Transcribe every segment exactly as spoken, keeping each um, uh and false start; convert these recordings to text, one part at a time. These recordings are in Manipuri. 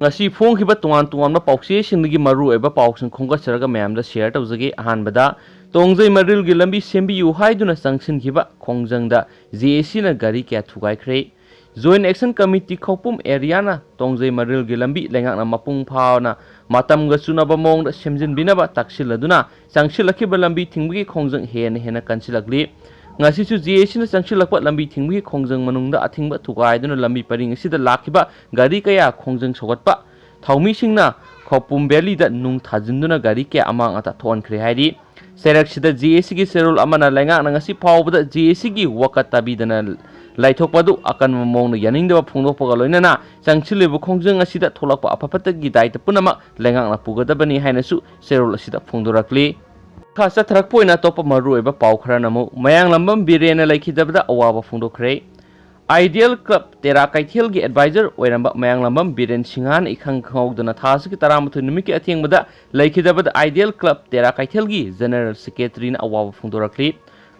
ꯉꯁꯤ ꯐꯣꯡꯈꯤꯕ ꯇꯣꯉꯥꯟ ꯇꯣꯉꯥꯟꯕ ꯄꯥꯎꯆꯦꯁꯤꯡꯗꯒꯤ ꯃꯔꯨꯑꯣꯏꯕ ꯄꯥꯎꯁꯤꯡ ꯈꯣꯝꯒꯠꯆꯔꯒ ꯃꯌꯥꯝꯗ ꯁꯤꯌꯔ ꯇꯧꯖꯒꯦ꯫ ꯑꯍꯥꯟꯕꯗ, ꯇꯣꯡꯖꯩ ꯃꯔꯤꯜꯒꯤ ꯂꯝꯕꯤ ꯁꯦꯝꯕꯤꯌꯨ ꯍꯥꯏꯗꯨꯅ ꯆꯪꯁꯤꯟꯈꯤꯕ ꯈꯣꯡꯖꯪꯗ ꯖꯦ ꯑꯦ ꯁꯤꯅ ꯒꯥꯔꯤ ꯀꯌꯥ ꯊꯨꯒꯥꯏꯈ꯭ꯔꯦ꯫ ꯖꯣꯏꯟ ꯑꯦꯛꯁꯟ ꯀꯃꯤꯇꯤ ꯈꯧꯄꯨꯝ ꯑꯦꯔꯤꯌꯥꯅ ꯇꯣꯡꯖꯩ ꯃꯔꯤꯜꯒꯤ ꯂꯝꯕꯤ ꯂꯩꯉꯥꯛꯅ ꯃꯄꯨꯡ ꯐꯥꯅ ꯃꯇꯝꯒ ꯆꯨꯅꯕ ꯃꯑꯣꯡꯗ ꯁꯦꯝꯖꯤꯟꯕꯤꯅꯕ ꯇꯛꯁꯤꯜꯂꯗꯨꯅ ꯆꯪꯁꯤꯜꯂꯛꯈꯤꯕ ꯂꯝꯕꯤ ꯊꯤꯡꯕꯒꯤ ꯈꯣꯡꯖꯪ ꯍꯦꯟꯅ ꯍꯦꯟꯅ ꯀꯟꯁꯤꯜꯂꯛꯂꯤ꯫ ꯉꯁꯤꯁꯨ ꯖꯦ ꯑꯦ ꯁꯤꯅ ꯆꯪꯁꯤꯜꯂꯛꯄ ꯂꯝꯕꯤ ꯊꯤꯡꯕꯒꯤ ꯈꯣꯡꯖꯪ ꯃꯅꯨꯡꯗ ꯑꯊꯤꯡꯕ ꯊꯨꯒꯥꯏꯗꯨꯅ ꯂꯝꯕꯤ ꯄꯔꯤꯡ ꯑꯁꯤꯗ ꯂꯥꯛꯈꯤꯕ ꯒꯥꯔꯤ ꯀꯌꯥ ꯈꯣꯡꯖꯪ ꯁꯧꯒꯠꯄ, ꯊꯧꯃꯤꯁꯤꯡꯅ ꯈꯧꯄꯨꯝ ꯚꯦꯂꯤꯗ ꯅꯨꯡ ꯊꯥꯖꯤꯟꯗꯨꯅ ꯒꯥꯔꯤ ꯀꯌꯥ ꯑꯃꯥꯡ ꯑꯇꯥ ꯊꯣꯛꯍꯟꯈ꯭ꯔꯦ ꯍꯥꯏꯔꯤ꯫ ꯆꯩꯔꯛꯁꯤꯗ ꯖꯦ ꯑꯦ ꯁꯤꯒꯤ ꯆꯦꯔꯣꯜ ꯑꯃꯅ ꯂꯩꯉꯥꯛꯅ ꯉꯁꯤ ꯐꯥꯎꯕꯗ ꯖꯦ ꯑꯦ ꯁꯤꯒꯤ ꯋꯥꯀꯠ ꯇꯥꯕꯤꯗꯅ ꯂꯩꯊꯣꯛꯄ ꯑꯗꯨ ꯑꯀꯟꯕ ꯃꯑꯣꯡꯗ ꯌꯥꯅꯤꯡꯗꯕ ꯐꯣꯡꯗꯣꯛꯄꯒ ꯂꯣꯏꯅꯅ ꯆꯪꯁꯤꯜꯂꯤꯕ ꯈꯣꯡꯖꯪ ꯑꯁꯤꯗ ꯊꯣꯛꯂꯛꯄ ꯑꯐ ꯐꯠꯇꯒꯤ ꯗꯥꯏꯇ ꯄꯨꯝꯅꯃꯛ ꯂꯩꯉꯥꯛꯅ ꯄꯨꯒꯗꯕꯅꯤ ꯍꯥꯏꯅꯁꯨ ꯆꯦꯔꯣꯜ ꯑꯁꯤꯗ ꯐꯣꯡꯗꯣꯔꯛꯂꯤ꯫ ꯃꯈꯥ ꯆꯠꯊꯔꯛꯄ ꯑꯣꯏꯅ ꯑꯇꯣꯞꯄ ꯃꯔꯨꯑꯣꯏꯕ ꯄꯥꯎ ꯈꯔꯅ ꯑꯃꯨꯛ ꯃꯌꯥꯡꯂꯝꯕꯝ ꯕꯤꯔꯦꯟꯅ ꯂꯩꯈꯤꯗꯕꯗ ꯑꯋꯥꯕ ꯐꯣꯡꯗꯣꯛꯈ꯭ꯔꯦ꯫ ꯑꯥꯏꯗꯤꯌꯦꯜ ꯀ꯭ꯂꯕ ꯇꯦꯔꯥ ꯀꯩꯊꯦꯜꯒꯤ ꯑꯦꯗꯚꯥꯏꯖꯔ ꯑꯣꯏꯔꯝꯕ ꯃꯌꯥꯡꯂꯝꯕꯝ ꯕꯤꯔꯦꯟ ꯁꯤꯡꯍꯥꯅ ꯏꯈꯪ ꯈꯪꯍꯧꯗꯅ ꯊꯥ ꯑꯁꯤꯒꯤ ꯇꯔꯥꯃꯥꯊꯣꯏ ꯅꯨꯃꯤꯠꯀꯤ ꯑꯊꯦꯡꯕꯗ ꯂꯩꯈꯤꯗꯕꯗ ꯑꯥꯏꯗꯤꯌꯦꯜ ꯀ꯭ꯂꯕ ꯇꯦꯔꯥ ꯀꯩꯊꯦꯜꯒꯤ ꯖꯦꯅꯔꯦꯜ ꯁꯦꯀ꯭ꯔꯦꯇꯔꯤꯅ ꯑꯋꯥꯕ ꯐꯣꯡꯗꯣꯔꯛꯂꯤ꯫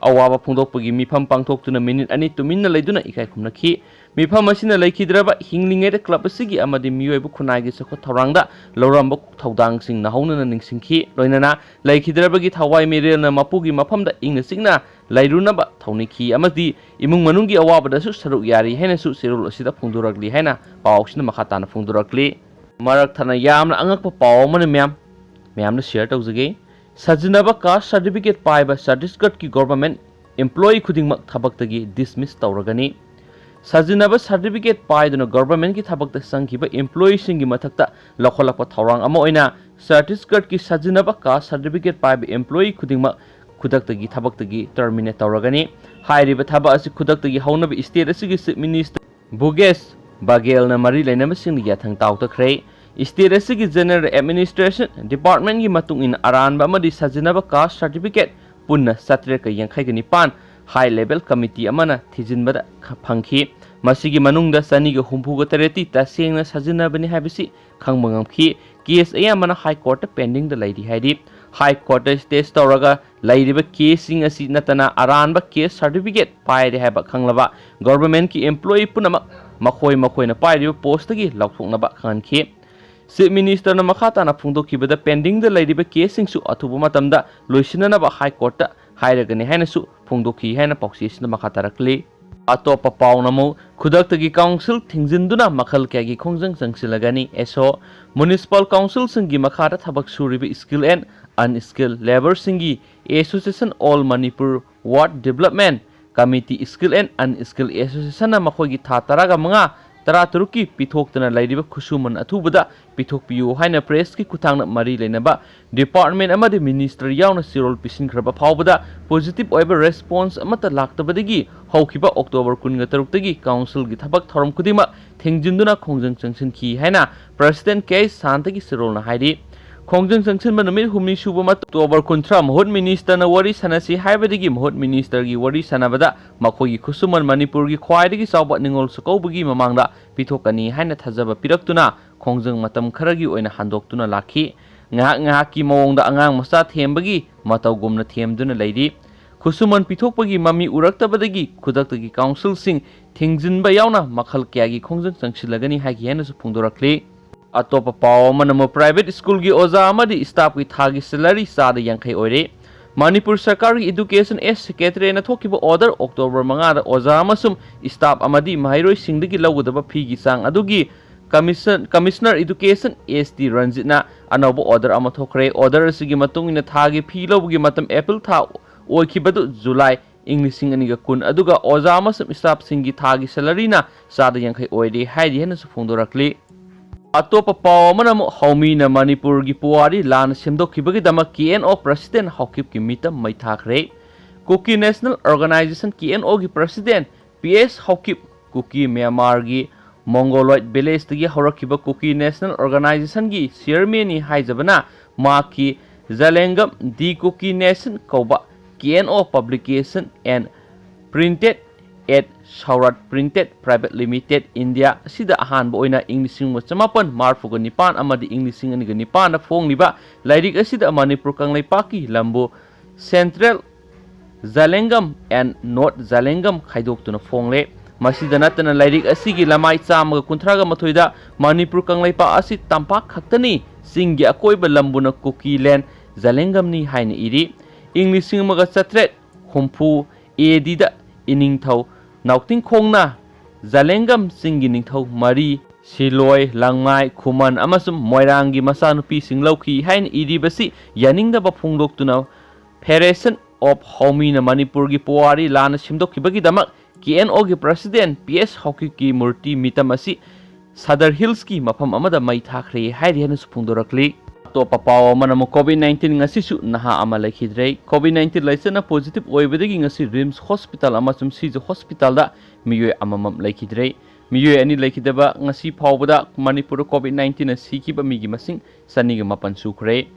ꯑꯋꯥꯕ ꯐꯣꯡꯗꯣꯛꯄꯒꯤ ꯃꯤꯐꯝ ꯄꯥꯡꯊꯣꯛꯇꯨꯅ ꯃꯤꯅꯤꯠ ꯑꯅꯤ ꯇꯨꯃꯤꯟꯅ ꯂꯩꯗꯨꯅ ꯏꯀꯥꯏ ꯈꯨꯝꯅꯈꯤ꯫ ꯃꯤꯐꯝ ꯑꯁꯤꯅ ꯂꯩꯈꯤꯗ꯭ꯔꯕ ꯍꯤꯡꯂꯤꯉꯩꯗ ꯀ꯭ꯂꯕ ꯑꯁꯤꯒꯤ ꯑꯃꯗꯤ ꯃꯤꯑꯣꯏꯕ ꯈꯨꯟꯅꯥꯏꯒꯤ ꯆꯥꯎꯈꯠ ꯊꯧꯔꯥꯡꯗ ꯂꯧꯔꯝꯕ ꯊꯧꯗꯥꯡꯁꯤꯡ ꯅꯧꯍꯧꯅꯅ ꯅꯤꯡꯁꯤꯡꯈꯤ꯫ ꯂꯣꯏꯅꯅ ꯂꯩꯈꯤꯗ꯭ꯔꯕꯒꯤ ꯊꯋꯥꯏ ꯃꯤꯔꯦꯜꯅ ꯃꯄꯨꯒꯤ ꯃꯐꯝꯗ ꯏꯪꯅ ꯆꯤꯛꯅ ꯂꯩꯔꯨꯅꯕ ꯊꯧꯅꯤꯈꯤ ꯑꯃꯗꯤ ꯏꯃꯨꯡ ꯃꯅꯨꯡꯒꯤ ꯑꯋꯥꯕꯗꯁꯨ ꯁꯔꯨꯛ ꯌꯥꯔꯤ ꯍꯥꯏꯅꯁꯨ ꯆꯦꯔꯣꯜ ꯑꯁꯤꯗ ꯐꯣꯡꯗꯣꯔꯛꯂꯤ ꯍꯥꯏꯅ ꯄꯥꯎꯁꯤꯅ ꯃꯈꯥ ꯇꯥꯅ ꯐꯣꯡꯗꯣꯔꯛꯂꯤ꯫ ꯃꯔꯛ ꯊꯠꯅ ꯌꯥꯝꯅ ꯑꯉꯛꯄ ꯄꯥꯎ ꯑꯃꯅ ꯃꯌꯥꯝ, ꯃꯌꯥꯝꯅ ꯁꯤꯌꯔ ꯇꯧꯖꯒꯦ꯫ ꯁꯥꯖꯤꯟꯅꯕ ꯀꯥꯁ ꯁꯥꯔꯇꯤꯐꯤꯀꯦꯠ ꯄꯥꯏꯕ ꯁꯠꯇꯤꯁꯒꯔꯒꯤ ꯒꯣꯚꯔꯟꯃꯦꯟꯠ ꯏꯝꯄ꯭ꯂꯣꯌꯤ ꯈꯨꯗꯤꯡꯃꯛ ꯊꯕꯛꯇꯒꯤ ꯗꯤꯁꯃꯤꯁ ꯇꯧꯔꯒꯅꯤ꯫ ꯁꯥꯖꯤꯟꯅꯕ ꯁꯥꯔꯇꯤꯐꯤꯀꯦꯠ ꯄꯥꯏꯗꯨꯅ ꯒꯣꯚꯔꯟꯃꯦꯟꯠꯀꯤ ꯊꯕꯛꯇ ꯆꯪꯈꯤꯕ ꯏꯝꯄ꯭ꯂꯣꯌꯤꯁꯤꯡꯒꯤ ꯃꯊꯛꯇ ꯂꯧꯈꯠꯂꯛꯄ ꯊꯧꯔꯥꯡ ꯑꯃ ꯑꯣꯏꯅ ꯁꯠꯇꯤꯁꯒꯔꯒꯤ ꯁꯥꯖꯤꯟꯅꯕ ꯀꯥꯁ ꯁꯥꯔꯇꯤꯐꯤꯀꯦꯠ ꯄꯥꯏꯕ ꯏꯝꯄ꯭ꯂꯣꯌꯤ ꯈꯨꯗꯤꯡꯃꯛ ꯈꯨꯗꯛꯇꯒꯤ ꯊꯕꯛꯇꯒꯤ ꯇꯔꯃꯤꯅꯦꯠ ꯇꯧꯔꯒꯅꯤ꯫ ꯍꯥꯏꯔꯤꯕ ꯊꯕꯛ ꯑꯁꯤ ꯈꯨꯗꯛꯇꯒꯤ ꯍꯧꯅꯕ ꯁ꯭ꯇꯦꯠ ꯑꯁꯤꯒꯤ ꯆꯤꯐ ꯃꯤꯅꯤꯁꯇꯔ ꯚꯨꯄꯦꯁ ꯕꯥꯘꯦꯜꯅ ꯃꯔꯤ ꯂꯩꯅꯕꯁꯤꯡꯗ ꯌꯥꯊꯪ ꯇꯥꯎꯊꯈ꯭ꯔꯦ꯫ ꯁ꯭ꯇꯦꯠ ꯑꯁꯤꯒꯤ ꯖꯦꯅꯔꯦꯜ ꯑꯦꯗꯃꯤꯅꯤꯁꯇ꯭ꯔꯦꯁꯟ ꯗꯤꯄꯥꯔꯠꯃꯦꯟꯠꯀꯤ ꯃꯇꯨꯡ ꯏꯟꯅ ꯑꯔꯥꯟꯕ ꯑꯃꯗꯤ ꯁꯥꯖꯤꯟꯅꯕ ꯀꯥꯁ ꯁꯥꯔꯇꯤꯐꯤꯀꯦꯠ ꯄꯨꯟꯅ ꯆꯥꯇ꯭ꯔꯦꯠꯀ ꯌꯥꯡꯈꯩꯒ ꯅꯤꯄꯥꯟ ꯍꯥꯏ ꯂꯦꯚꯦꯜ ꯀꯃꯤꯇꯤ ꯑꯃꯅ ꯊꯤꯖꯤꯟꯕꯗ ꯈ-, ꯐꯪꯈꯤ꯫ ꯃꯁꯤꯒꯤ ꯃꯅꯨꯡꯗ ꯆꯅꯤꯒ ꯍꯨꯝꯐꯨꯒ ꯇꯔꯦꯠꯇꯤ ꯇꯁꯦꯡꯅ ꯁꯥꯖꯤꯟꯅꯕꯅꯤ ꯍꯥꯏꯕꯁꯤ ꯈꯪꯕ ꯉꯝꯈꯤ꯫ ꯀꯦꯁ ꯑꯌꯥꯝꯕꯅ ꯍꯥꯏ ꯀꯣꯔꯠꯇ ꯄꯦꯟꯗꯤꯡꯗ ꯂꯩꯔꯤ ꯍꯥꯏꯔꯤ꯫ ꯍꯥꯏ ꯀꯣꯔꯠꯇ ꯁ꯭ꯇꯦ ꯇꯧꯔꯒ ꯂꯩꯔꯤꯕ ꯀꯦꯁꯁꯤꯡ ꯑꯁꯤ ꯅꯠꯇꯅ ꯑꯔꯥꯟꯕ ꯀꯦꯁ ꯁꯥꯔꯇꯤꯐꯤꯀꯦꯠ ꯄꯥꯏꯔꯦ ꯍꯥꯏꯕ ꯈꯪꯂꯕ ꯒꯣꯚꯔꯟꯃꯦꯟꯠꯀꯤ ꯏꯝꯄ꯭ꯂꯣꯌꯤ ꯄꯨꯝꯅꯃꯛ ꯃꯈꯣꯏ ꯃꯈꯣꯏꯅ ꯄꯥꯏꯔꯤꯕ ꯄꯣꯁꯇꯒꯤ ꯂꯧꯊꯣꯛꯅꯕ ꯈꯪꯍꯟꯈꯤ꯫ ꯆꯤꯐ ꯃꯤꯅꯤꯁꯇꯔꯅ ꯃꯈꯥ ꯇꯥꯅ ꯐꯣꯡꯗꯣꯛꯈꯤꯕꯗ, ꯄꯦꯟꯗꯤꯡꯗ ꯂꯩꯔꯤꯕ ꯀꯦꯁꯁꯤꯡꯁꯨ ꯑꯊꯨꯕ ꯃꯇꯝꯗ ꯂꯣꯏꯁꯤꯟꯅꯅꯕ ꯍꯥꯏ ꯀꯣꯔꯠꯇ ꯍꯥꯏꯔꯒꯅꯤ ꯍꯥꯏꯅꯁꯨ ꯐꯣꯡꯗꯣꯛꯈꯤ ꯍꯥꯏꯅ ꯄꯥꯎꯆꯦ ꯑꯁꯤꯅ ꯃꯈꯥ ꯇꯥꯔꯛꯂꯤ꯫ ꯑꯇꯣꯞꯄ ꯄꯥꯎꯅ ꯑꯃꯨꯛ ꯈꯨꯗꯛꯇꯒꯤ ꯀꯥꯎꯟꯁꯤꯜ ꯊꯤꯡꯖꯤꯟꯗꯨꯅ ꯃꯈꯜ ꯀꯌꯥꯒꯤ ꯈꯣꯡꯖꯪ ꯆꯪꯁꯤꯜꯂꯒꯅꯤ꯫ ꯑꯦꯁꯣ ꯃ꯭ꯌꯨꯅꯤꯁꯤꯄꯥꯜ ꯀꯥꯎꯟꯁꯤꯜꯁꯤꯡꯒꯤ ꯃꯈꯥꯗ ꯊꯕꯛ ꯁꯨꯔꯤꯕ ꯁ꯭ꯀꯤꯜ ꯑꯦꯟ ꯑꯟꯁ꯭ꯀꯤꯜ ꯂꯦꯕꯔꯁꯤꯡꯒꯤ association all Manipur ward development committee, skilled and unskilled ꯑꯦꯁꯣꯁꯤꯌꯦꯁꯟꯅ ꯃꯈꯣꯏꯒꯤ ꯊꯥ ꯇꯔꯥꯒ ꯃꯉꯥ, ꯇꯔꯥꯇꯔꯨꯛꯀꯤ ꯄꯤꯊꯣꯛꯇꯅ ꯂꯩꯔꯤꯕ ꯈꯨꯠꯁꯨꯃꯟ ꯑꯊꯨꯕꯗ ꯄꯤꯊꯣꯛꯄꯤꯌꯨ ꯍꯥꯏꯅ ꯄ꯭ꯔꯦꯁꯀꯤ ꯈꯨꯠꯊꯥꯡꯗ ꯃꯔꯤ ꯂꯩꯅꯕ ꯗꯤꯄꯥꯔꯠꯃꯦꯟ ꯑꯃꯗꯤ ꯃꯤꯅꯤꯁꯇꯔ ꯌꯥꯎꯅ ꯆꯦꯔꯣꯜ ꯄꯤꯁꯤꯟꯈ꯭ꯔꯕ ꯐꯥꯎꯕꯗ ꯄꯣꯖꯤꯇꯤꯚ ꯑꯣꯏꯕ ꯔꯦꯁꯄꯣꯟꯁ ꯑꯃꯠꯇ ꯂꯥꯛꯇꯕꯗꯒꯤ ꯍꯧꯈꯤꯕ ꯑꯣꯛꯇꯣꯕꯔ ꯀꯨꯟꯒ ꯇꯔꯨꯛꯇꯒꯤ ꯀꯥꯎꯟꯁꯤꯜꯒꯤ ꯊꯕꯛ ꯊꯧꯔꯝ ꯈꯨꯗꯤꯡꯃꯛ ꯊꯤꯡꯖꯤꯟꯗꯨꯅ ꯈꯣꯡꯖꯪ ꯆꯪꯁꯤꯟꯈꯤ ꯍꯥꯏꯅ ꯄ꯭ꯔꯦꯁꯤꯗꯦꯟꯠ ꯀꯦ ꯁꯥꯟꯇꯒꯤ ꯆꯦꯔꯣꯜꯅ ꯍꯥꯏꯔꯤ꯫ ꯈꯣꯡꯖꯪ ꯆꯪꯁꯤꯟꯕ ꯅꯨꯃꯤꯠ ꯍꯨꯝꯅꯤ ꯁꯨꯕ ꯃꯇꯝ ꯑꯣꯛꯇꯣꯕꯔ ꯀꯨꯟꯊ꯭ꯔꯥ ꯃꯍꯨꯠ ꯃꯤꯅꯤꯁꯇꯔꯅ ꯋꯥꯔꯤ ꯁꯥꯟꯅꯁꯤ ꯍꯥꯏꯕꯗꯒꯤ ꯃꯍꯨꯠ ꯃꯤꯅꯤꯁꯇꯔꯒꯤ ꯋꯥꯔꯤ ꯁꯥꯟꯅꯕꯗ ꯃꯈꯣꯏꯒꯤ ꯈꯨꯠꯁꯨꯃꯟ ꯃꯅꯤꯄꯨꯔꯒꯤ ꯈ꯭ꯋꯥꯏꯗꯒꯤ ꯆꯥꯎꯕ ꯅꯤꯉꯣꯜ ꯆꯥꯛꯀꯧꯕꯒꯤ ꯃꯃꯥꯡꯗ ꯄꯤꯊꯣꯛꯀꯅꯤ ꯍꯥꯏꯅ ꯊꯥꯖꯕ ꯄꯤꯔꯛꯇꯨꯅ ꯈꯣꯡꯖꯪ ꯃꯇꯝ ꯈꯔꯒꯤ ꯑꯣꯏꯅ ꯍꯟꯗꯣꯛꯇꯨꯅ ꯂꯥꯛꯈꯤ꯫ ꯉꯥꯏꯍꯥꯛ ꯉꯥꯏꯍꯥꯛꯀꯤ ꯃꯑꯣꯡꯗ ꯑꯉꯥꯡ ꯃꯆꯥ ꯊꯦꯝꯕꯒꯤ ꯃꯇꯧꯒꯨꯝꯅ ꯊꯦꯝꯗꯨꯅ ꯂꯩꯔꯤ꯫ ꯈꯨꯠꯁꯨꯃꯟ ꯄꯤꯊꯣꯛꯄꯒꯤ ꯃꯃꯤ ꯎꯔꯛꯇꯕꯗꯒꯤ ꯈꯨꯗꯛꯇꯒꯤ ꯀꯥꯎꯟꯁꯤꯜꯁꯤꯡ ꯊꯤꯡꯖꯤꯟꯕ ꯌꯥꯎꯅ ꯃꯈꯜ ꯀꯌꯥꯒꯤ ꯈꯣꯡꯖꯪ ꯆꯪꯁꯤꯜꯂꯒꯅꯤ ꯍꯥꯏꯈꯤ ꯍꯥꯏꯅꯁꯨ ꯐꯣꯡꯗꯣꯔꯛꯂꯤ꯫ ꯑꯇꯣꯞꯄ ꯄꯥꯎ ꯑꯃꯅ ꯑꯃꯨꯛ ꯄ꯭ꯔꯥꯏꯚꯦꯠ ꯁ꯭ꯀꯨꯜꯒꯤ ꯑꯣꯖꯥ ꯑꯃꯗꯤ ꯁ꯭ꯇꯥꯐꯀꯤ ꯊꯥꯒꯤ ꯁꯦꯂꯔꯤ ꯆꯥꯗ ꯌꯥꯡꯈꯩ ꯑꯣꯏꯔꯦ꯫ ꯃꯅꯤꯄꯨꯔ ꯁꯔꯀꯥꯔꯒꯤ ꯏꯗꯨꯀꯦꯁꯟ ꯑꯦꯁ ꯁꯦꯀ꯭ꯔꯦꯇꯔꯤꯅ ꯊꯣꯛꯈꯤꯕ ꯑꯣꯔꯗꯔ ꯑꯣꯛꯇꯣꯕꯔ ꯃꯉꯥꯗ ꯑꯣꯖꯥ ꯑꯃꯁꯨꯡ ꯁ꯭ꯇꯥꯐ ꯑꯃꯗꯤ ꯃꯍꯩꯔꯣꯏꯁꯤꯡꯗꯒꯤ ꯂꯧꯒꯗꯕ ꯐꯤꯒꯤ ꯆꯥꯡ ꯑꯗꯨꯒꯤ commission-, commissioner education as T ꯔꯟꯖꯤꯠꯅ ꯑꯅꯧꯕ ꯑꯣꯔꯗꯔ ꯑꯃ ꯊꯣꯛꯈ꯭ꯔꯦ꯫ ꯑꯣꯔꯗꯔ ꯑꯁꯤꯒꯤ ꯃꯇꯨꯡ ꯏꯟꯅ ꯊꯥꯒꯤ ꯐꯤ ꯂꯧꯕꯒꯤ ꯃꯇꯝ ꯑꯦꯄ꯭ꯔꯤꯜ ꯊꯥ ꯑꯣꯏꯈꯤꯕꯗꯨ ꯖꯨꯂꯥꯏ ꯏꯪ ꯂꯤꯁꯤꯡ ꯑꯅꯤꯒ ꯀꯨꯟ, ꯑꯗꯨꯒ ꯑꯣꯖꯥ ꯑꯃꯁꯨꯡ ꯁ꯭ꯇꯥꯐꯁꯤꯡꯒꯤ ꯊꯥꯒꯤ ꯁꯦꯂꯔꯤꯅ ꯆꯥꯗ ꯌꯥꯡꯈꯩ ꯑꯣꯏꯔꯦ ꯍꯥꯏꯔꯤ ꯍꯥꯏꯅꯁꯨ ꯐꯣꯡꯗꯣꯔꯛꯂꯤ꯫ ꯑꯇꯣꯞꯄ ꯄꯥꯎ ꯑꯃꯅ ꯑꯃꯨꯛ ꯍꯧꯃꯤꯅ ꯃꯅꯤꯄꯨꯔꯒꯤ ꯄꯨꯋꯥꯔꯤ ꯂꯥꯟꯅ ꯁꯦꯝꯗꯣꯛꯈꯤꯕꯒꯤꯗꯃꯛ ꯀꯦ ꯑꯦꯟ ꯑꯣ ꯄ꯭ꯔꯁꯤꯗꯦꯟꯠ ꯍꯥꯎꯀꯤꯞꯀꯤ ꯃꯤꯇꯝ ꯃꯩ ꯊꯥꯈ꯭ꯔꯦ꯫ ꯀꯨꯀꯤ ꯅꯦꯁꯅꯦꯜ ꯑꯣꯔꯒꯅꯥꯏꯖꯦꯁꯟ, ꯀꯦ ꯑꯦꯟ ꯑꯣꯒꯤ ꯄ꯭ꯔꯁꯤꯗꯦꯟꯠ ꯄꯤ ꯑꯦꯁ ꯍꯥꯎꯀꯤꯞ ꯀꯨꯀꯤ ꯃ꯭ꯌꯥꯟꯃꯥꯔꯒꯤ ꯃꯣꯡꯒꯣꯂꯣꯏꯗ ꯚꯤꯂꯦꯖꯇꯒꯤ ꯍꯧꯔꯛꯈꯤꯕ ꯀꯨꯀꯤ ꯅꯦꯁꯅꯦꯜ ꯑꯣꯔꯒꯅꯥꯏꯖꯦꯁꯟꯒꯤ ꯆꯤꯌꯔꯃꯦꯟꯅꯤ ꯍꯥꯏꯖꯕꯅ ꯃꯍꯥꯛꯀꯤ ꯖꯂꯦꯡꯒꯝ ꯗꯤ ꯀꯨꯀꯤ ꯅꯦꯁꯟ ꯀꯧꯕ ꯀꯦ N O Publication and Printed at Saurat Printed Private Limited, India ꯑꯁꯤꯗ ꯑꯍꯥꯟꯕ ꯑꯣꯏꯅ ꯏꯪ ꯂꯤꯁꯤꯡ ꯑꯃꯒ ꯆꯃꯥꯄꯟ ꯃꯔꯤꯐꯨꯒ ꯅꯤꯄꯥꯟ ꯑꯃꯗꯤ ꯏꯪ ꯂꯤꯁꯤꯡ ꯑꯅꯤꯒ ꯅꯤꯄꯥꯟꯗ ꯐꯣꯡꯂꯤꯕ ꯂꯥꯏꯔꯤꯛ ꯑꯁꯤꯗ ꯃꯅꯤꯄꯨꯔ ꯀꯪꯂꯩꯄꯥꯛꯀꯤ ꯂꯝꯕꯨ Central Zalengam and North Zalengam ꯈꯥꯏꯗꯣꯛꯇꯨꯅ ꯐꯣꯡꯂꯦ꯫ ꯃꯁꯤꯗ ꯅꯠꯇꯅ ꯂꯥꯏꯔꯤꯛ ꯑꯁꯤꯒꯤ ꯂꯃꯥꯏ ꯆꯥꯝꯃꯒ ꯀꯨꯟꯊ꯭ꯔꯥꯒ ꯃꯥꯊꯣꯏꯗ ꯃꯅꯤꯄꯨꯔ ꯀꯪꯂꯩꯄꯥꯛ ꯑꯁꯤ ꯇꯝꯄꯥꯛ ꯈꯛꯇꯅꯤ, ꯆꯤꯡꯒꯤ ꯑꯀꯣꯏꯕ ꯂꯝꯕꯨꯅ ꯀꯨꯀꯤ ꯂꯦꯟ ꯖꯂꯦꯡꯒꯝꯅꯤ ꯍꯥꯏꯅ ꯏꯔꯤ꯫ ꯏꯪ ꯂꯤꯁꯤꯡ ꯑꯃꯒ ꯆꯥꯇ꯭ꯔꯦꯠ ꯍꯨꯝꯐꯨ ꯑꯦ ꯗꯤꯗ ꯏꯅꯤꯡꯊꯧ ꯅꯥꯎꯇꯤꯡꯈꯣꯡꯅ ꯖꯂꯦꯡꯒꯝ ꯆꯤꯡꯒꯤ ꯅꯤꯡꯊꯧ ꯃꯔꯤ, ꯁꯤꯂꯣꯏ, ꯂꯪꯃꯥꯏ, ꯈꯨꯃꯟ ꯑꯃꯁꯨꯡ ꯃꯣꯏꯔꯥꯡꯒꯤ ꯃꯆꯥꯅꯨꯄꯤꯁꯤꯡ ꯂꯧꯈꯤ ꯍꯥꯏꯅ ꯏꯔꯤꯕꯁꯤ ꯌꯥꯅꯤꯡꯗꯕ ꯐꯣꯡꯗꯣꯛꯇꯨꯅ Federation of ꯍꯧꯃꯤꯅ ꯃꯅꯤꯄꯨꯔꯒꯤ ꯄꯨꯋꯥꯔꯤ ꯂꯥꯟꯅ ꯁꯦꯝꯗꯣꯛꯈꯤꯕꯒꯤꯗꯃꯛ ꯀꯦ ꯑꯦꯟ ꯑꯣꯒꯤ President ꯄꯤ ꯑꯦꯁ ꯍꯥꯎꯀꯤꯞꯀꯤ ꯃꯨꯔꯇꯤ ꯃꯤꯇꯝ ꯑꯁꯤ ꯁꯗꯔ ꯍꯤꯜꯁꯀꯤ ꯃꯐꯝ ꯑꯃꯗ ꯃꯩ ꯊꯥꯈ꯭ꯔꯦ ꯍꯥꯏꯔꯤ ꯍꯥꯏꯅꯁꯨ ꯐꯣꯡꯗꯣꯔꯛꯂꯤ꯫ ꯑꯇꯣꯞꯄ ꯄꯥꯎ ꯑꯃꯅ ꯑꯃꯨꯛ COVID nineteen ꯉꯁꯤꯁꯨ ꯅꯍꯥ ꯑꯃ ꯂꯩꯈꯤꯗ꯭ꯔꯦ꯫ COVID nineteen ꯂꯥꯏꯆꯠꯅ positive ꯑꯣꯏꯕꯗꯒꯤ ꯉꯁꯤ ꯔꯤꯝꯁ ꯍꯣꯁꯄꯤꯇꯥꯜ ꯑꯃꯁꯨꯡ ꯁꯤꯖ ꯍꯣꯁꯄꯤꯇꯥꯜꯗ ꯃꯤꯑꯣꯏ ꯑꯃꯃꯝ ꯂꯩꯈꯤꯗ꯭ꯔꯦ꯫ ꯃꯤꯑꯣꯏ ꯑꯅꯤ ꯂꯩꯈꯤꯗꯕ ꯉꯁꯤ ꯐꯥꯎꯕꯗ ꯃꯅꯤꯄꯨꯔꯗ COVID nineteenꯅ ꯁꯤꯈꯤꯕ ꯃꯤꯒꯤ ꯃꯁꯤꯡ ꯆꯅꯤꯒ ꯃꯥꯄꯟ ꯁꯨꯈ꯭ꯔꯦ꯫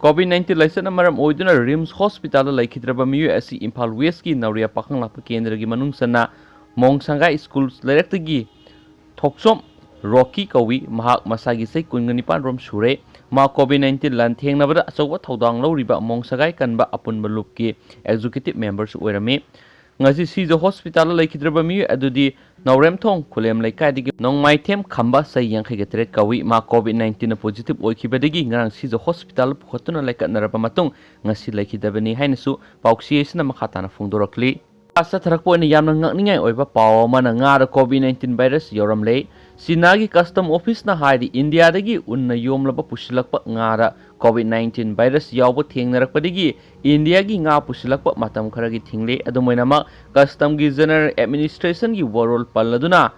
COVID nineteen ꯂꯥꯏꯆꯠꯅ ꯃꯔꯝ ꯑꯣꯏꯗꯨꯅ ꯔꯤꯝꯁ ꯍꯣꯁꯄꯤꯇꯥꯜꯗ ꯂꯩꯈꯤꯗ꯭ꯔꯕ ꯃꯤꯑꯣꯏ ꯑꯁꯤ ꯏꯝꯐꯥꯜ ꯋꯦꯁꯀꯤ ꯅꯧꯔꯤꯌꯥ ꯄꯥꯈꯪꯂꯥꯛꯄ ꯀꯦꯟꯗ꯭ꯔꯒꯤ ꯃꯅꯨꯡ ꯆꯟꯅ ꯃꯣꯡꯁꯪꯒꯥꯏ ꯁ꯭ꯀꯨꯜ ꯂꯩꯔꯛꯇꯒꯤ ꯊꯣꯛꯆꯣꯝ ꯔꯣꯀꯤ ꯀꯧꯏ꯫ ꯃꯍꯥꯛ ꯃꯁꯥꯒꯤ ꯆꯍꯤ ꯀꯨꯟꯒ ꯅꯤꯄꯥꯟ ꯔꯣꯝ ꯁꯨꯔꯦ꯫ ꯃꯍꯥꯛ COVID nineteen ꯂꯥꯟꯊꯦꯡꯅꯕꯗ ꯑꯆꯧꯕ ꯊꯧꯗꯥꯡ ꯂꯧꯔꯤꯕ ꯃꯣꯡꯁꯪꯒꯥꯏ ꯀꯟꯕ ꯑꯄꯨꯟꯕ ꯂꯨꯞꯀꯤ executive memberꯁꯨ ꯑꯣꯏꯔꯝꯃꯤ꯫ ꯉꯁꯤ ꯁꯤꯖ ꯍꯣꯁꯄꯤꯇꯥꯜꯗ ꯂꯩꯈꯤꯗ꯭ꯔꯕ ꯃꯤꯑꯣꯏ ꯑꯗꯨꯗꯤ ꯅꯥꯎꯔꯦꯝꯊꯣꯡ ꯈꯨꯂꯦꯝ ꯂꯩꯀꯥꯏꯗꯒꯤ ꯅꯣꯡꯃꯥꯏꯊꯦꯝ ꯈꯝꯕ, ꯆꯍꯤ ꯌꯥꯡꯈꯩꯒ ꯇꯔꯦꯠ ꯀꯧꯏ꯫ ꯃꯍꯥꯛ COVID nineteenꯅ positive ꯑꯣꯏꯈꯤꯕꯗꯒꯤ ꯉꯔꯥꯡ ꯁꯤꯖ ꯍꯣꯁꯄꯤꯇꯥꯜꯗ ꯄꯨꯈꯠꯇꯨꯅ ꯂꯩꯀꯠꯅꯔꯕ ꯃꯇꯨꯡ ꯉꯁꯤ ꯂꯩꯈꯤꯗꯕꯅꯤ ꯍꯥꯏꯅꯁꯨ ꯄꯥꯎꯆꯦ ꯑꯁꯤꯅ ꯃꯈꯥ ꯇꯥꯅ ꯐꯣꯡꯗꯣꯔꯛꯂꯤ꯫ ꯆꯠꯊꯔꯛꯄ ꯑꯣꯏꯅ ꯌꯥꯝꯅ ꯉꯛꯅꯤꯡꯉꯥꯏ ꯑꯣꯏꯕ ꯄꯥꯎ ꯑꯃꯅ ꯉꯥꯗ COVID nineteen virus ꯌꯥꯎꯔꯝꯂꯦ꯫ ꯆꯤꯅꯥꯒꯤ custom officeꯅ ꯍꯥꯏꯔꯤ, ꯏꯟꯗꯤꯌꯥꯗꯒꯤ ꯎꯟꯅ ꯌꯣꯝꯂꯕ ꯄꯨꯁꯤꯜꯂꯛꯄ ꯉꯥꯗ COVID nineteen virus ꯌꯥꯎꯕ ꯊꯦꯡꯅꯔꯛꯄꯗꯒꯤ ꯏꯟꯗꯤꯌꯥꯒꯤ ꯉꯥ ꯄꯨꯁꯤꯜꯂꯛꯄ ꯃꯇꯝ ꯈꯔꯒꯤ ꯊꯤꯡꯂꯦ꯫ ꯑꯗꯨꯝ ꯑꯣꯏꯅꯃꯛ, customs ꯒꯤ General Administration ꯒꯤ ꯋꯥꯔꯣꯜ ꯄꯜꯂꯗꯨꯅ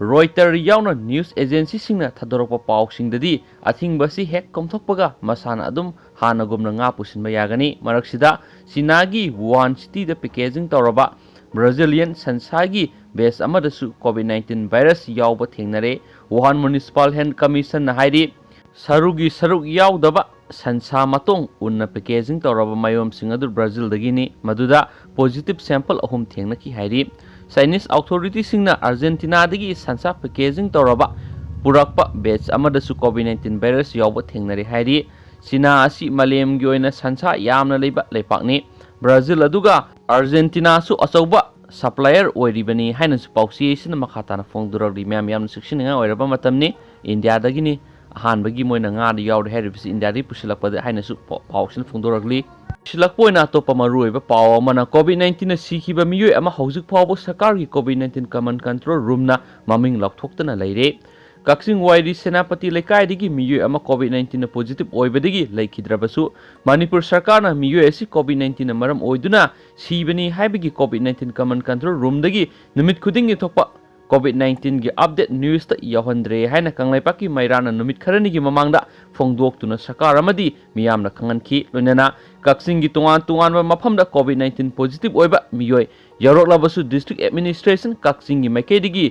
Reuters ꯌꯥꯎꯅ news agency ꯁꯤꯡꯅ ꯊꯥꯗꯣꯔꯛꯄ ꯄꯥꯎꯁꯤꯡꯗꯗꯤ ꯑꯊꯤꯡꯕ ꯑꯁꯤ ꯍꯦꯛ ꯀꯣꯝꯊꯣꯛꯄꯒ ꯃꯁꯥꯅ ꯑꯗꯨꯝ ꯍꯥꯟꯅꯒꯨꯝꯅ ꯉꯥ ꯄꯨꯁꯤꯟꯕ ꯌꯥꯒꯅꯤ꯫ ꯃꯔꯛꯁꯤꯗ, ꯆꯤꯅꯥꯒꯤ ꯋꯨꯍꯥꯟ cityꯗ packaging ꯇꯧꯔꯕ Brazilian ꯁꯟꯁꯥꯒꯤ batch ꯑꯃꯗꯁꯨ COVID nineteen virus ꯌꯥꯎꯕ ꯊꯦꯡꯅꯔꯦ꯫ ꯋꯨꯍꯥꯟ Municipal Health Commissionꯅ ꯍꯥꯏꯔꯤ, ꯁꯔꯨꯒꯤ ꯁꯔꯨꯛ ꯌꯥꯎꯗꯕ ꯁꯟꯁꯥ ꯃꯇꯣꯡ ꯎꯟꯅ packaging ꯇꯧꯔꯕ ꯃꯌꯣꯝꯁꯤꯡ ꯑꯗꯨ Brazilꯗꯒꯤꯅꯤ, ꯃꯗꯨꯗ positive sample ꯑꯍꯨꯝ ꯊꯦꯡꯅꯈꯤ ꯍꯥꯏꯔꯤ꯫ Chinese authorityꯁꯤꯡꯅ Argentinaꯗꯒꯤ ꯁꯟꯁꯥ packaging ꯇꯧꯔꯕ ꯄꯨꯔꯛꯄ batch ꯑꯃꯗꯁꯨ COVID nineteen virus ꯌꯥꯎꯕ ꯊꯦꯡꯅꯔꯦ ꯍꯥꯏꯔꯤ꯫ ꯆꯤꯅꯥ ꯑꯁꯤ ꯃꯥꯂꯦꯝꯒꯤ ꯑꯣꯏꯅ ꯁꯟꯁꯥ ꯌꯥꯝꯅ ꯂꯩꯕ ꯂꯩꯄꯥꯛꯅꯤ꯫ Brazil ꯑꯗꯨꯒ Argentinaꯁꯨ ꯑꯆꯧꯕ supplier ꯑꯣꯏꯔꯤꯕꯅꯤ ꯍꯥꯏꯅꯁꯨ ꯄꯥꯎꯆꯦ ꯑꯁꯤꯅ ꯃꯈꯥ ꯇꯥꯅ ꯐꯣꯡꯗꯣꯔꯛꯂꯤ꯫ ꯃꯌꯥꯝ ꯌꯥꯝꯅ ꯆꯦꯛꯁꯤꯟꯅꯤꯡꯉꯥꯏ ꯑꯣꯏꯔꯕ ꯃꯇꯝꯅꯤ꯫ ꯏꯟꯗꯤꯌꯥꯗꯒꯤꯅꯤ ꯑꯍꯥꯟꯕꯒꯤ ꯃꯣꯏꯅ ꯉꯥꯗ ꯌꯥꯎꯔꯦ ꯍꯥꯏꯔꯤꯕꯁꯤ ꯏꯟꯗꯤꯌꯥꯗꯒꯤ ꯄꯨꯁꯤꯜꯂꯛꯄꯗ ꯍꯥꯏꯅꯁꯨ ꯄꯥꯎ-, ꯄꯥꯎꯁꯤꯅ ꯐꯣꯡꯗꯣꯔꯛꯂꯤ꯫ ꯁꯤꯜꯂꯛꯄ ꯑꯣꯏꯅ ꯑꯇꯣꯞꯄ ꯃꯔꯨꯑꯣꯏꯕ ꯄꯥꯎ ꯑꯃꯅ COVID nineteenꯅ ꯁꯤꯈꯤꯕ ꯃꯤꯑꯣꯏ ꯑꯃ ꯍꯧꯖꯤꯛ ꯐꯥꯎꯕ ꯁꯔꯀꯥꯔꯒꯤ COVID nineteen command control roomꯅ ꯃꯃꯤꯡ ꯂꯥꯎꯊꯣꯛꯇꯅ ꯂꯩꯔꯦ꯫ ꯀꯛꯆꯤꯡ ꯋꯥꯏꯔꯤ ꯁꯦꯅꯥꯄꯇꯤ ꯂꯩꯀꯥꯏꯗꯒꯤ ꯃꯤꯑꯣꯏ ꯑꯃ COVID nineteenꯅ positive ꯑꯣꯏꯕꯗꯒꯤ ꯂꯩꯈꯤꯗ꯭ꯔꯕꯁꯨ ꯃꯅꯤꯄꯨꯔ ꯁꯔꯀꯥꯔꯅ ꯃꯤꯑꯣꯏ ꯑꯁꯤ COVID nineteenꯅ ꯃꯔꯝ ꯑꯣꯏꯗꯨꯅ ꯁꯤꯕꯅꯤ ꯍꯥꯏꯕꯒꯤ COVID nineteen command control roomꯗꯒꯤ ꯅꯨꯃꯤꯠ ꯈꯨꯗꯤꯡꯒꯤ ꯊꯣꯛꯄ COVID nineteenꯒꯤ update newsꯇ ꯌꯥꯎꯍꯟꯗ꯭ꯔꯦ ꯍꯥꯏꯅ ꯀꯪꯂꯩꯄꯥꯛꯀꯤ ꯃꯩꯔꯥꯅ ꯅꯨꯃꯤꯠ ꯈꯔꯅꯤꯒꯤ ꯃꯃꯥꯡꯗ ꯐꯣꯡꯗꯣꯛꯇꯨꯅ ꯁꯔꯀꯥꯔ ꯑꯃꯗꯤ ꯃꯤꯌꯥꯝꯅ ꯈꯪꯍꯟꯈꯤ꯫ ꯂꯣꯏꯅꯅ ꯀꯛꯆꯤꯡꯒꯤ ꯇꯣꯉꯥꯟ ꯇꯣꯉꯥꯟꯕ ꯃꯐꯝꯗ COVID nineteen positive ꯑꯣꯏꯕ ꯃꯤꯑꯣꯏ ꯌꯧꯔꯛꯂꯕꯁꯨ district administration ꯀꯛꯆꯤꯡꯒꯤ ꯃꯥꯏꯀꯩꯗꯒꯤ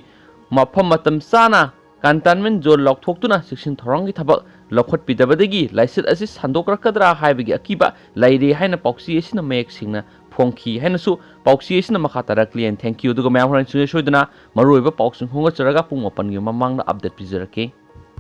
ꯃꯐꯝ ꯃꯇꯝ ꯆꯥꯅ containment zone ꯂꯥꯎꯊꯣꯛꯇꯨꯅ ꯆꯦꯛꯁꯤꯟ ꯊꯧꯔꯥꯡꯒꯤ ꯊꯕꯛ ꯂꯧꯈꯠꯄꯤꯗꯕꯗꯒꯤ ꯂꯥꯏꯆꯠ ꯑꯁꯤ ꯁꯟꯗꯣꯛꯂꯛꯀꯗ꯭ꯔꯥ ꯍꯥꯏꯕꯒꯤ ꯑꯀꯤꯕ ꯂꯩꯔꯦ ꯍꯥꯏꯅ ꯄꯥꯎꯆꯦ ꯑꯁꯤꯅ ꯃꯌꯦꯛ ꯁꯦꯡꯅ ꯐꯣꯡꯈꯤ ꯍꯥꯏꯅꯁꯨ ꯄꯥꯎꯆꯦ ꯑꯁꯤꯅ ꯃꯈꯥ ꯇꯥꯔꯛꯂꯤ꯫ And thank you꯫ ꯑꯗꯨꯒ ꯃꯌꯥꯝ ꯍꯣꯔꯦꯟ ꯁꯨꯡꯁꯣꯏ ꯁꯣꯏꯗꯅ ꯃꯔꯨꯑꯣꯏꯕ ꯄꯥꯎꯁꯤꯡ ꯈꯣꯝꯒꯠꯆꯔꯒ ꯄꯨꯡ ꯃꯥꯄꯟꯒꯤ ꯃꯃꯥꯡꯗ update ꯄꯤꯖꯔꯛꯀꯦ꯫